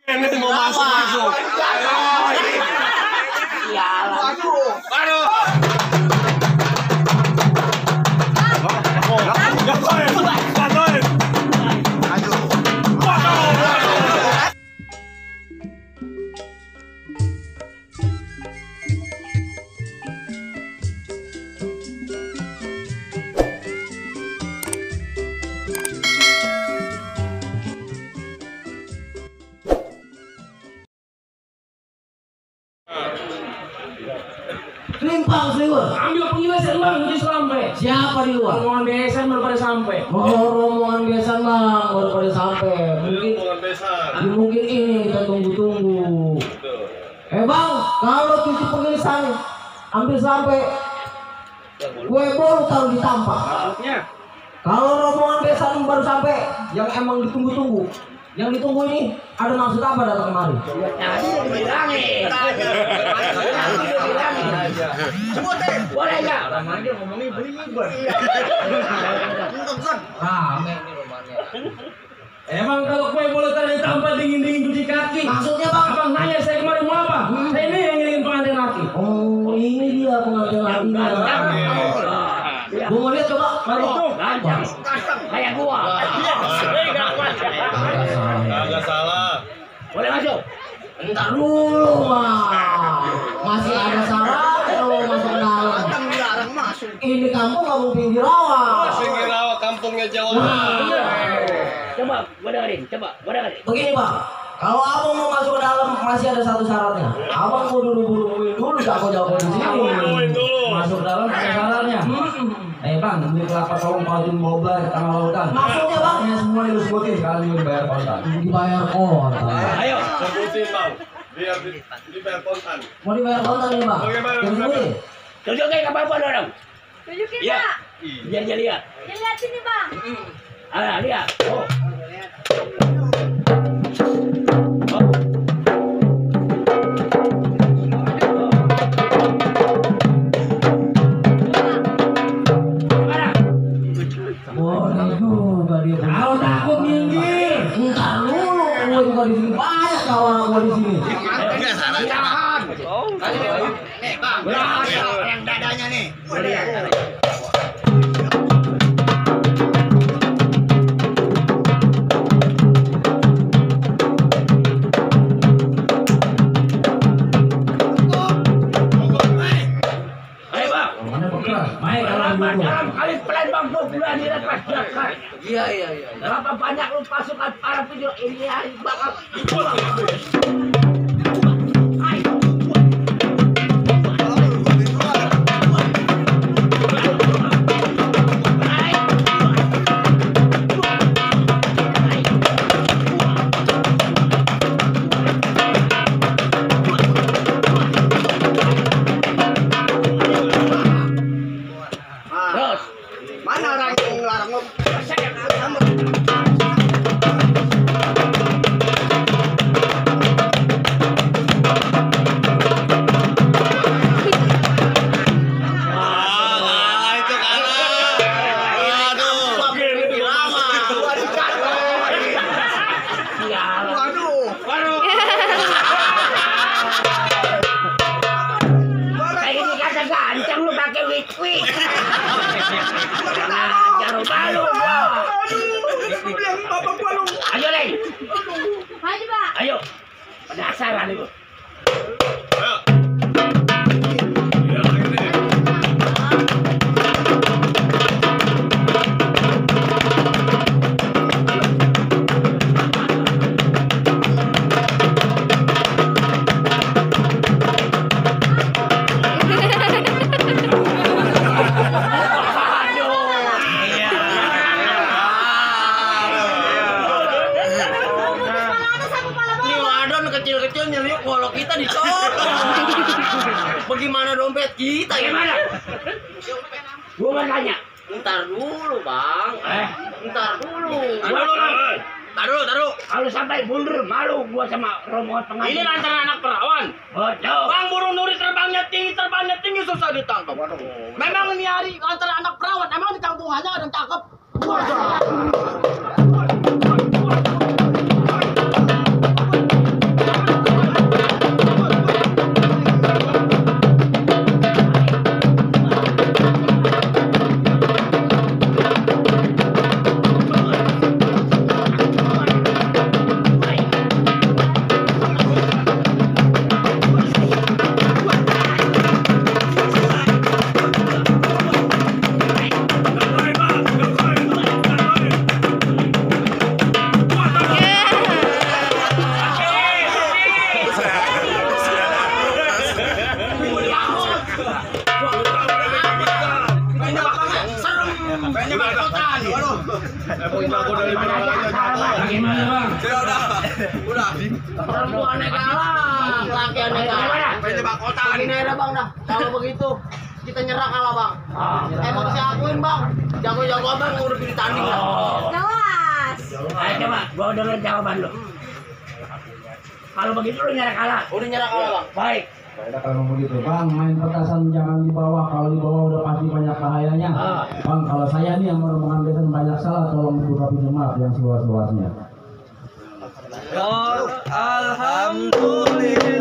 Ini mau masuk. Aduh. Limpang seliwer. Ambil pengilasan bang, uji sampai. Siapa di luar? Rombongan besan baru pada sampai. Oh, rombongan besan bang, baru pada sampai. Mungkin ini kita tunggu-tunggu. Bang, kalau cuci pengilasan ambil sampai, kue bolu taruh di tampak. Maksudnya? Kalau rombongan besan baru sampai, yang emang ditunggu-tunggu. Yang ditunggu ini ada maksud apa datang kemari? Tadi bilangin. Boleh nggak? Namanya ngomongin beli liber. Rame ini rumahnya. Emang kalau kue boleh taruh tambah dingin-dingin cuci kaki. Maksudnya bang? Abang nanya saya kemarin mau apa? Saya ini yang ngirim pengantin laki. Oh, ini dia pengantin lakinya. Gua mau lihat coba. Mari tuh. Gancang. Kayak gua. Agak salah. Boleh masuk? Entar dulu bang. Masih ada syarat kalau masuk ke dalam. Ini kampung kampung pinggir rawa. Pinggir rawa kampungnya Jawa. Coba gua dengerin. Begini bang. Kalau abang mau masuk ke dalam masih ada satu syaratnya. Abang mau dulu jago-jago di sini. Masuk ke dalam ada syaratnya. Bang, beli kelapa tolong pautin boba di tengah lautan. Maksudnya bang? Ini semua disebutin sekarang juga dibayar kontan. Dibayar kontan. Ayo. Sebutin bang. Biar dibayar kontan. Mau dibayar kontan nih bang? Bagaimana? Disebutin. Tunjukin apa-apa dong. Tunjukin Iya. Pak. Biar dia lihat. Ya, lihat sini Bang. Lihat. Oh. Boleh juga dia. Kalau takut minggir. Entar dulu, gue juga di sini banyak kawan gue di sini. Yang dadanya nih. Ayo bang. Main dalam kali pelan bang tuh bulan di lepas jalan. Iya. Berapa banyak lu pasukan para video ini hari bakal. Terus. Mana orang yang ngelarang lo? Kayak gini kata gancang lu pakai wig. Jarum balu gua. Ayo Leng. Maju Pak. Ayo. Penasaran lu. Kecil-kecilnya nih, kalau kita dicolok. Bagaimana dompet kita ya? Gimana? Gua mau tanya. Ntar dulu bang. Ntar dulu. Taruh. Kalau sampai mundur malu gua sama rombongan pengantin. Ini lantaran anak perawan. Betul. Bang burung nuri terbangnya tinggi susah ditangkap. Memang ini hari antara anak perawan, emang di kampung hanya ada yang cakep. Waduh. Perempuannya kalah, laki-lakiannya kalah. Pwede ba kota? Gini aja bang dah, kalau begitu kita nyerah kalah bang. Emang saya akuin bang, jago-jago abang udah pilih tanding lah. Gawas. Ayo coba, gua denger jawaban lu. Kalau begitu lu nyerah kalah. Udah nyerah kalah bang. Baik. Beda kalau begitu bang, main petasan jangan di bawah. Kalau di bawah udah pasti banyak bahayanya. Bang, kalau saya nih yang menemukan besan banyak salah, tolong dibuka pintu maaf yang seluas-luasnya. Alhamdulillah.